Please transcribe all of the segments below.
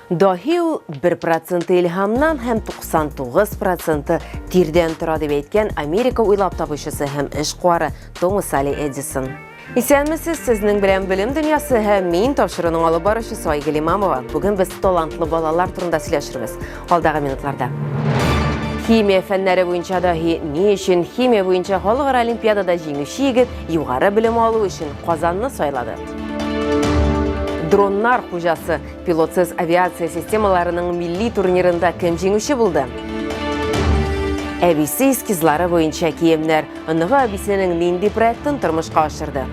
Даһи ул бер проценты илһамнан һәм 99 проценты тирдән тора, дип әйткән Америка уйлап табучысы һәм эшкуары Томас Али Эдисон. Исәнмесез, сезнең белән Белем дөньясы һәм мин тапшыруның алып баручысы Айгөл Имамова. Бүген без талантлы балалар турында сөйләшербез. Алдагы минутларда. Химия фәннәре буенча даһи ни өчен химия буенча халыкара олимпиадада җиңүче егет югары белем алу өчен Казанны сайлады? Дроннар хуҗасы Пилотсыз авиация системаларының милли турнирында кем җиңүче булды? Әбисе эскизлары буенча киемнәр. Оныгы әбисенең нинди проектын тормышка ашырды?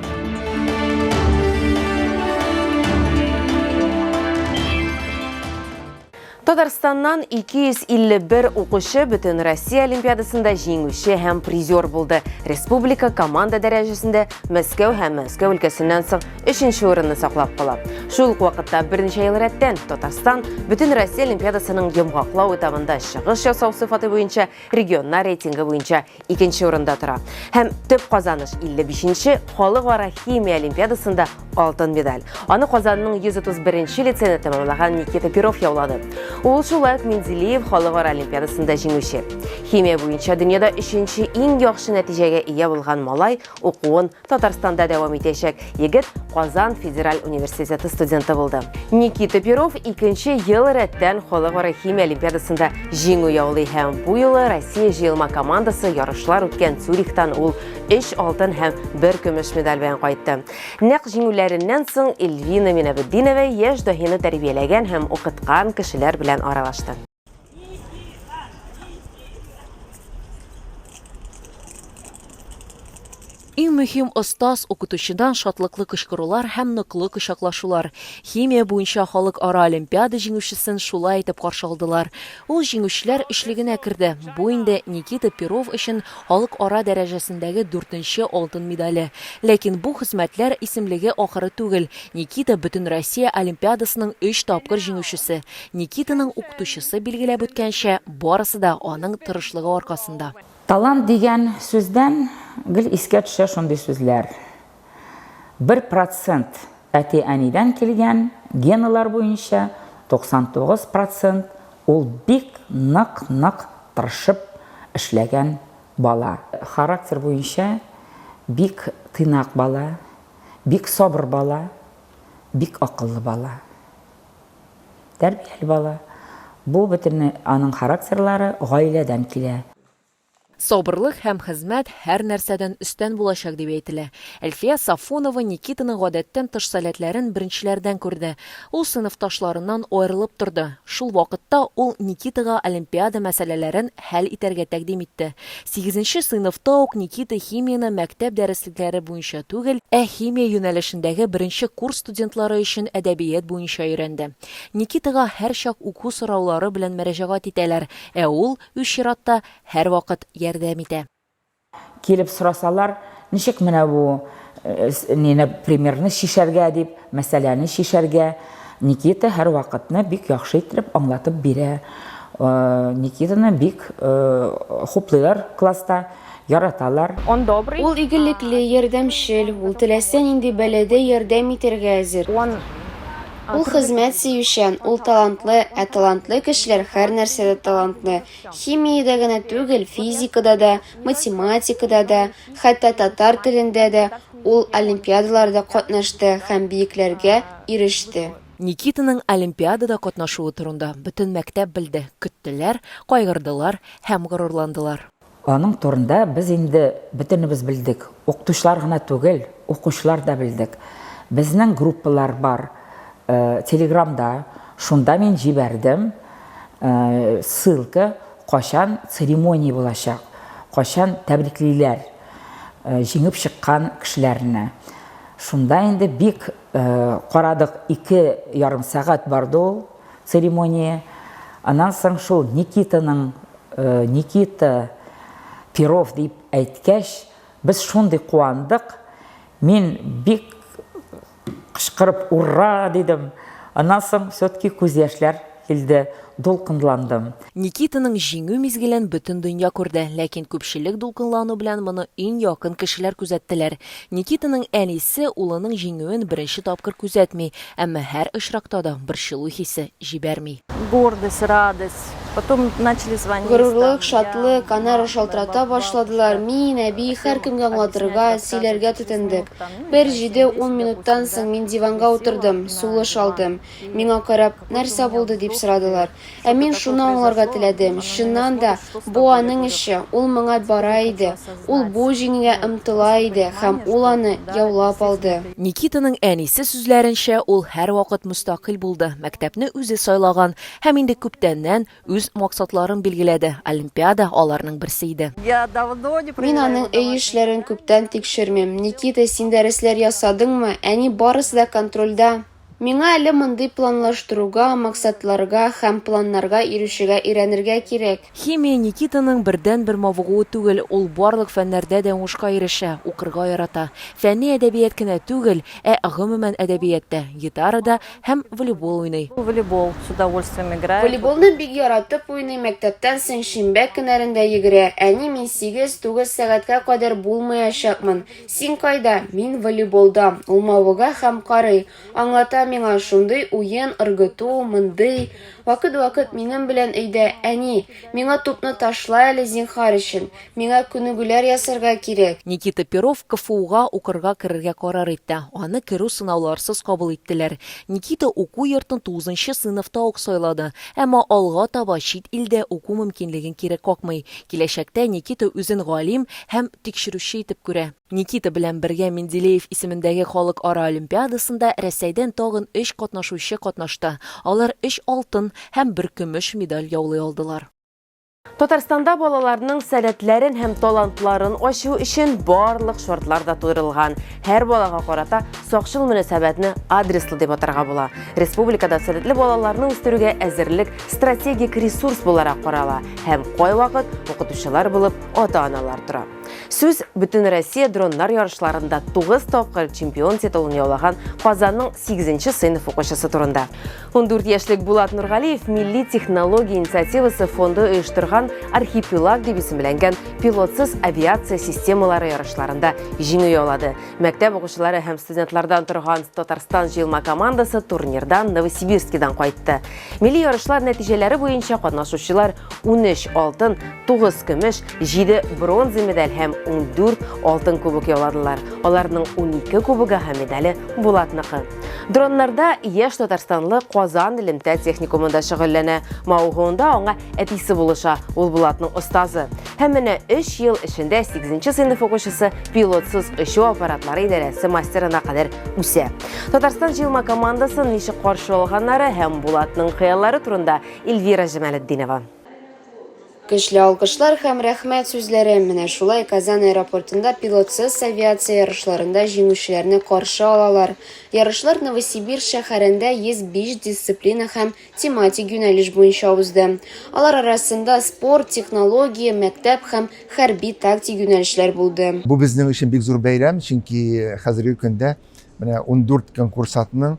Татарстаннан 251 укучы бөтен Россия олимпиадасында җиңүче һәм призер булды. Республика команда дәрәҗәсендә Мәскәү һәм Мәскәү өлкәсеннән соң өченче урынны саклап кала. Шул ук вакытта берничә ел рәттән Татарстан бөтен Россия олимпиадасының йомгаклау этабында чыгыш ясау сыйфаты буенча регионнар рейтингы буенча икенче урында тора. Һәм төп казаныш 55-нче халыкара химия олимпиадасында алтын медаль. Аны Казанның 131-нче лицейны тәмамлаган Никита Перов яулады. Ул шулай ук Менделеев халыкара олимпиадасында җиңүче. Химия буенча дөньяда өченче иң яхшы нәтиҗәгә ия булган малай укуын Татарстанда дәвам итәчәк. Егет Казан федераль университеты студенты булды. Никита Перов икенче ел рәттән халыкара химия олимпиадасында җиңү яулый һәм бу юлы Россия җыелма командасы ярышлар үткән Цюрихтан ул 3 алтын һәм 1 көмеш медаль белән кайтты. Нәкъ җиңүләреннән соң Эльвина Минабетдинова яшь даһины тәрбияләгән һәм укыткан кешеләр белән аралашты. Иң мөһим остаз, укытучыдан шатлыклы кычкырулар һәм ныклы кочаклашулар. Химия буенча халыкара олимпиада җиңүчесен шулай итеп каршы алдылар. Ул җиңүчеләр өчлегенә керде. Бу инде Никита Перов өчен халыкара дәрәҗәсендәге дүртенче алтын медале. Ләкин бу хезмәтләр исемлеге ахыры түгел. Никита Бөтенроссия олимпиадасының өч тапкыр җиңүчесе. Никитаның укытучысы билгеләп үткәнчә, барысы да аның тырышлыгы аркасында. Талант дигән сүздән гел искә төшә шундый сүзләр. 1% әти-әнидән килгән, геналар буенча, 99 процент ул бик нык-нык тырышып эшләгән бала. Характер буенча бик тыйнак бала, бик сабыр бала, бик акыллы бала. Тәрбияле бала. Бу бөтен аның характерлары гаиләдән килә. Сабырлык һәм хезмәт һәр нәрсәдән өстен булачак, дип әйтелә. Әлфия Сафонова Никитаның гадәттән тыш сәләтләрен беренчеләрдән күрде. Ул сыйныфташларыннан аерылып торды. Шул вакытта ул Никитага олимпиада мәсьәләләрен хәл итәргә тәкъдим итте. Сигезенче сыйныфта ук Никита химияне мәктәп дәреслекләре буенча түгел, ә химия юнәлешендәге беренче курс студентлары өчен әдәбият буенча өйрәнде. Никитага һәрчак уку сораулары белән мөрәҗәгать итәләр, ә ул, үз чиратта, һәрвакыт ярдәм итә. Килеп сорасалар, ничек менә бу нине, примерны чишәргә дип, мәсьәләне чишәргә, Никита һәрвакытны бик яхшы иттереп аңлатып бирә. Никитаны бик хуплыйлар класста, яраталар. Он добрый. Ул игелекле, ярдәмчел, ул теләсә нинди бәладә ярдәм итәргә әзер. Он Ул хезмәт сөючән, ул талантлы, ә талантлы кешеләр һәрнәрсәдә талантлы. Химиядә генә түгел, физикада да, математикада да, хәтта татар телендә дә ул олимпиадаларда катнашты һәм биекләргә иреште. Никитаның олимпиадада катнашуы турында бөтен мәктәп белде, көттеләр, кайгырдылар һәм горурландылар. Аның турында без инде бөтенебез белдек. Укытучылар гына түгел, укучылар да белдек. Безнең группалар бар Телеграмда, шунда мин җибәрдем ссылка, кайчан церемония булачак, кайчан тәбриклиләр җиңеп чыккан кешеләрне. Шунда инде бик карадык, 2,5 сәгать барды ул церемония. Аннан соң шул Никитаның Никита Перов дип әйткәч, без шундый куандык. Мин бик кычкырып ура дидем. Аннан соң все-таки күз яшьләр килде. дулкынландым. Никитаның җиңү мизгелен бөтен дөнья күрде, ләкин күпчелек дулкынлану белән моны иң якын кешеләр күзәттеләр. Никитаның әнисе улының җиңүен беренче тапкыр күзәтми, әмма һәр очракта да борчылу хисе җибәрми. Гордость, радость. Потом начали звонить. Горурлык, шатлык, аннары шалтырата башладылар, мин, әби, һәркемгә аңлатырга, сөйләргә тотындык. Бер җиде-ун минуттан соң мин диванга утырдым, сулыш алдым. Миңа карап, нәрсә булды, дип сорадылар. Ә мин шуны аңларга теләдем, чыннан да, бу аның эше, ул моңа бара иде, ул бу җиңүгә омтыла иде һәм ул аны яулап алды. Никитаның әнисе сүзләренчә, ул һәрвакыт мөстәкыйль булды, мәктәпне үзе сайлаган һәм инде күптәннән үз максатларын билгеләде, Олимпиада аларның берсе иде. Мин аның өй эшләрен күптән тикшермим. Никита, син дәресләр ясадыңмы? Әни, барысы да контрольдә. Миңа әле мондый планлаштыруга, максатларга һәм планнарга ирешүгә өйрәнергә кирәк. Химия Никитаның бердәнбер мавыгуы түгел, ул барлык фәннәрдә дә уңышка ирешә, укырга ярата. Фәнни әдәбият кенә түгел, ә гомумән әдәбият тә, гитарада һәм волейбол уйный. Волейбол с удовольствием играет. Волейболны бик яратып уйный, мәктәптән соң шимбә көннәрендә йөгерә. Әни, мин сигез-тугыз сәгатькә кадәр булмаячакмын. Син кайда? Мин волейболда. Ул мавыга һәм карый. Аңлата миңа, шундый уен, ыргыту, мондый. Вакыт-вакыт минем белән өйдә, Әни, миңа тупны ташла әле, зинһар өчен. Миңа күнегүләр ясарга кирәк. Никита Перов КФУга укырга керергә карар итте. Аны керү сынауларсыз кабул иттеләр. Никита уку йортын тугызынчы сыйныфта ук сайлады. Әмма алга таба чит илдә уку мөмкинлеген кире какмый. Киләчәктә Никита үзен галим һәм тикшерүче итеп күрә. Никита белән бергә Менделеев исемендәге халыкара олимпиадасында Рәсәйдән тагын өч катнашучы катнашты. Алар өч алтын һәм бер көмеш медаль яулый алдылар. Татарстанда балаларның сәләтләрен һәм талантларын ачу өчен барлык шартлар да тудырылган. Һәр балага карата сакчыл мөнәсәбәтне адреслы дип атарга була. Республикада сәләтле балаларны үстерүгә әзерлек стратегик ресурс буларак карала һәм кайвакыт укытучылар булып ата-аналар тора. Сүз Бөтенроссия дроннар ярышларында 9 тапкыр чемпион титулын яулаган Казанның 8 сыйныф укучысы турында. 14 яшьлек Булат Нургалиев Милли технология инициативасы фонды оештырган Архипелаг дип исемләнгән пилотсыз авиация системалары ярышларында җиңү яулады. Мәктәп укучылары һәм студентлардан торган Татарстан җыелма командасы турнирдан Новосибирскидан кайтты. Милли ярышлар нәтиҗәләре буенча катнашучылар 13 алтын, 9 көмеш, 7 бронза медаль һәм 14 алтын кубок яуладылар. Аларның 12 кубогы һәм медале Булатныкы. Дроннарда яшь татарстанлы Казан элемтә техникумында шөгыльләнә. Мавыгуында аңа әтисе булыша, ул Булатның остазы. Һәм менә 3 ел эчендә 8 сыйныф укучысы пилотсыз очу аппаратлары идарәсе мастерына кадәр үсә. Татарстан җыелма командасын ничек каршы алганнары һәм Булатның хыяллары турында Эльвира Җамалетдинова. Көчле алкышлар һәм рәхмәт сүзләре, менә шулай Казан аэропортында пилотсыз авиация ярышларында җиңүчеләрне каршы алалар. Ярышлар Новосибирск шәһәрендә 105 дисциплина һәм тематик юнәлеш буенча узды. Алар арасында спорт, технология, мәктәп һәм хәрби-тактик юнәлешләр булды. Бу безнең өчен бик зур бәйрәм, чөнки хәзерге көндә менә 14 конкурсантның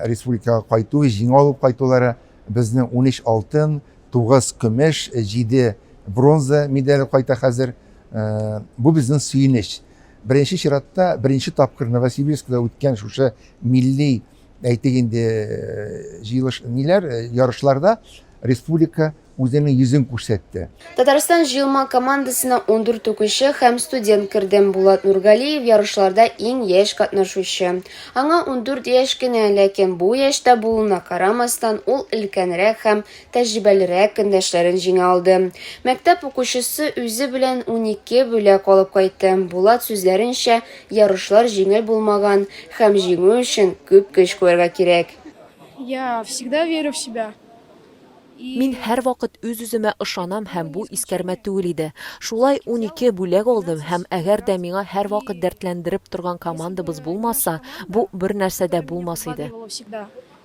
республикага кайту, җиңү алып кайтулары, безнең 13 алтын, 9 көмеш, 7 бронза медале кайта хәзер. Бу безнең сөенеч. Беренче чиратта, беренче тапкыр Новосибирскида үткән шушы милли әйтик инде, җыелыш ниләр, ярышларда республика үзенең йөзен күрсәтте. Татарстан җыелма командасына 14 укучы һәм студент керде. Булат Нургалиев ярышларда иң яшь катнашучы. Аңа 14 яшь кенә, ләкин бу яшьтә булуына карамастан, ул өлкәнрәк һәм тәҗрибәлерәк көндәшләрен җиңә алды. Мәктәп укучысы үзе белән 12 бүләк алып кайтты. Булат сүзләренчә, Ярышлар җиңел булмаган һәм җиңү өчен күп көч куярга кирәк. Я всегда верю в себя. И. Мин һәрвакыт үз-үземә ышанам һәм бу искәрмә түгел иде. Шулай 12 бүләк алдым һәм әгәр дә миңа һәрвакыт дәртләндереп торган командабыз булмаса, бу бернәрсә дә булмас иде.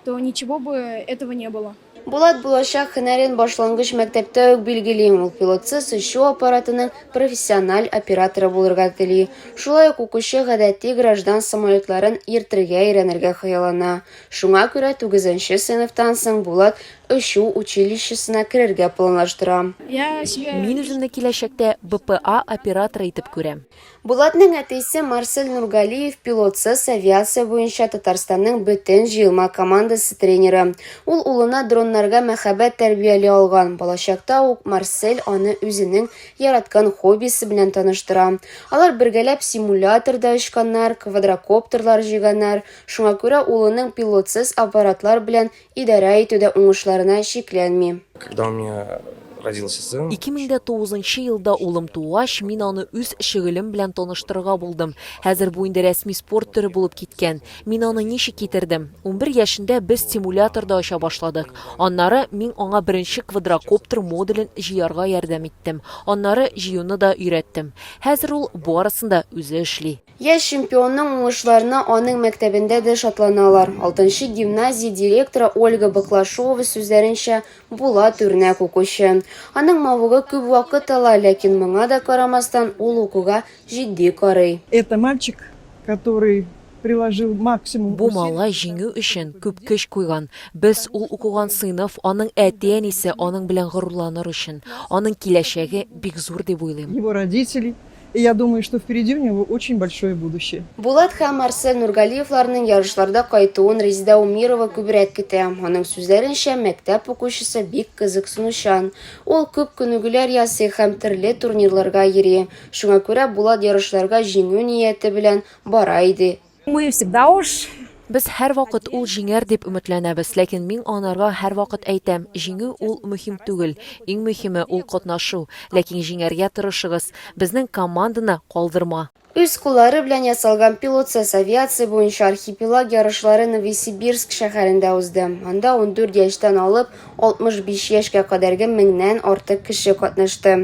То ничего бы этого не было. Булат булачак һөнәрен башлангыч мәктәптә үк билгели. Ул пилотсыз очу аппаратының профессиональ операторы булырга тели. Шулай ук укучы гадәти граждан самолетларын йөртергә өйрәнергә хыяллана. Шуңа күрә тугызынчы сыйныфтан соң Булат очу училищесына керергә планлаштыра. Мин үземне киләчәктә БПА операторы итеп күрәм. Булатның әтисе Марсель Нургалиев пилотсыз авиация буенча Татарстанның бөтен җыелма командасы тренеры. Ул улына дроннарга мәхәббәт тәрбияли алган. Балачакта ук Марсель аны үзенең яраткан хоббисы белән таныштыра. Алар бергәләп симуляторда очканнар, квадрокоптерлар җыйганнар. Шуңа күрә улының пилотсыз аппаратлар белән Идарә итүдә уңышларына шикләнми. Когда у меня родился сын. 2009 нчы елда улым тугач, мин аны үз шөгылем белән таныштырырга булдым. Хәзер бу инде рәсми спорт төре булып киткән. Мин аны ничек китердем? 11 яшендә без симуляторда оча башладык. Аннары мин аңа беренче квадрокоптер модулен җыярга ярдәм иттем. Аннары җыюны да өйрәттем. Хәзер ул барысын да үзе эшли. Яшь чемпионның уңышларына аның мәктәбендә дә шатланалар. Алтынчы гимназия директоры Ольга Баклашова сүзләренчә, Булат үрнәк укучы. Аның мавыгы күп вакыт ала, ләкин моңа да карамастан, ул укуга җитди карый. Это мальчик, который приложил максимум Бу малай җиңү өчен күп көч куйган. Без, ул укыган сыйныф, аның әти-әнисе аның белән горурланыр өчен. Аның киләчәге бик зур дип уйлыйм. Его родители И я думаю, что впереди у него очень большое будущее. Булат һәм Марсель Нургалиевларның ярышларда кайтуын Резеда Умирова күбрәк көтә. Аның сүзләренчә, мәктәп укучысы бик кызыксынучан. Ул күп күнегүләр ясый һәм төрле турнирларга йөри. Шуңа күрә Булат ярышларга җиңү нияте белән бара иде. Мы всегда уж Без һәрвакыт ул җиңәр дип өметләнәбез, ләкин мин анарга һәрвакыт әйтәм, җиңү ул мөһим түгел, иң мөһиме ул катнашу, ләкин җиңәргә тырышыгыз, безнең команданы калдырма. Үз куллары белән ясалган пилотсыз авиация буенча архипелаг ярышлары Новосибирск шәһәрендә узды. Анда 14 яшьтән алып 65 яшькә кадәрге меңнән артык кеше катнашты.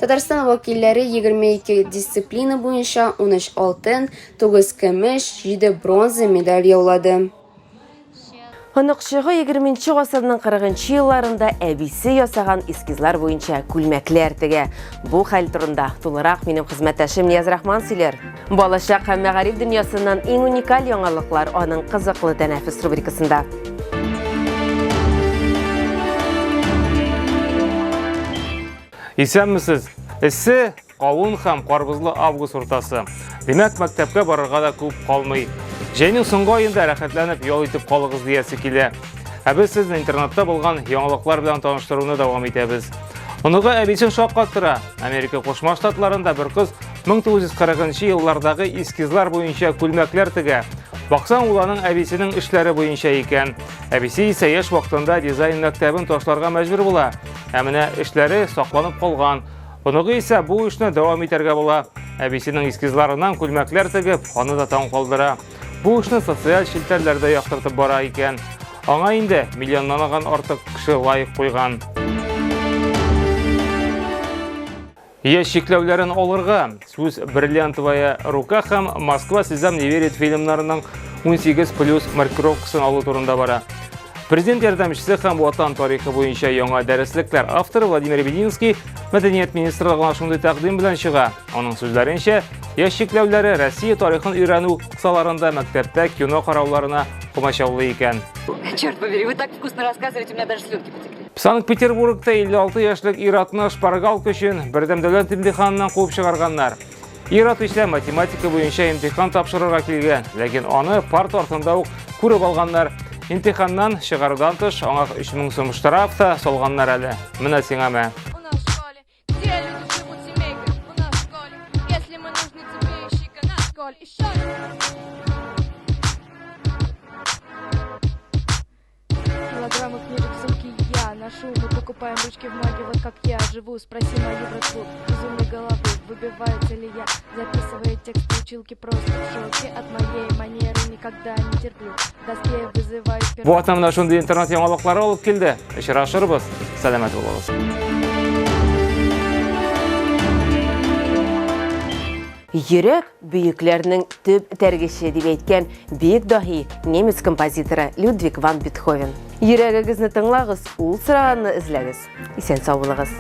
Татарстан вәкилләре 22 дисциплина буенча 13 алтын, 9 көмеш, 7 бронза медаль яулады. Оныкчыгы 20 гасырның 40 елларында әбисе ясаган эскизлар буенча күлмәкләр тегә. Бу хәл турында тулырак минем хезмәттәшем Нияз Рахман сөйләр. Балачак һәм мәгариф дөньясыннан иң уникаль яңалыклар аның кызыклы тәнәфес рубрикасында. Исәнмесез! Эссе, Кавын һәм карбызлы август уртасы. Димәк, мәктәпкә барырга да күп калмый. Җәйнең соңгы аенда рәхәтләнеп ял итеп калыгыз диясе килә. Ә без сезне интернетта булган яңалыклар белән таныштыруны дәвам итәбез. Оныгы әбисен шаккаттыра. Америка Кушма Штатларында бер кыз 1940 еллардагы эскизлар буенча күлмәкләр тегә. Баксаң, ул аның әбисенең эшләре буенча икән. Әбисе исә яшь вакытында дизайн мәктәбен ташларга мәҗбүр була. Ә менә эшләре сакланып калган. Оныгы исә бу эшне дәвам итәргә була. Әбисенең эскизларыннан күлмәкләр тегеп, аны да таң калдыра. Бу эшне социаль челтәрләрдә яктыртып бара икән. Аңа инде миллионнан артык кеше лайк куйган. Яшь чикләүләрен алырга сүз Бриллиантовая рука һәм Москва слезам не верит фильмнарының 18 плюс маркировкасын алу турында бара. Президент ярдәмчесе һәм ватан тарихы буенча яңа дәреслекләр авторы Владимир Вединский мәдәният министрлыгына шундый тәкъдим белән чыга. Аның сүзләренчә, яшь чикләүләре Россия тарихын өйрәнү кысаларында мәктәптә кино карауларына комачаулый икән. Черт побери, вы так вкусно рассказываете, у меня даже слюнки потекли. Санкт-Петербургта 56 яшьлек ир-атны шпаргалка өчен бердәм дәүләт имтиханыннан куып чыгарганнар. Ир-ат исә математика буенча имтихан тапшырырга килгән, ләкин аны парта артында ук күреп алганнар. Имтиханнан чыгарудан тыш, аңа 3000 сум штраф та салганнар әле. Менә сиңа мә. Килограммы книжек в сумке я ношу. Мы покупаем ручки в маге, вот как я живу. Спроси мою братву, безумной головы, выбивается ли я. Записывая текст училки просто в шоке. От моей манеры никогда не терплю. В доске вызываю... Бу атна менә шундый интернет яңалыклары алып килде. Очрашырбыз. Сәламәт булыгыз. Йөрәк бөекләрнең төп этәргече, дип әйткән бөек даһи немец композиторы Людвиг ван Бетховен. Йөрәгегезне тыңлагыз, ул сораганны эзләгез. Исән сау булыгыз.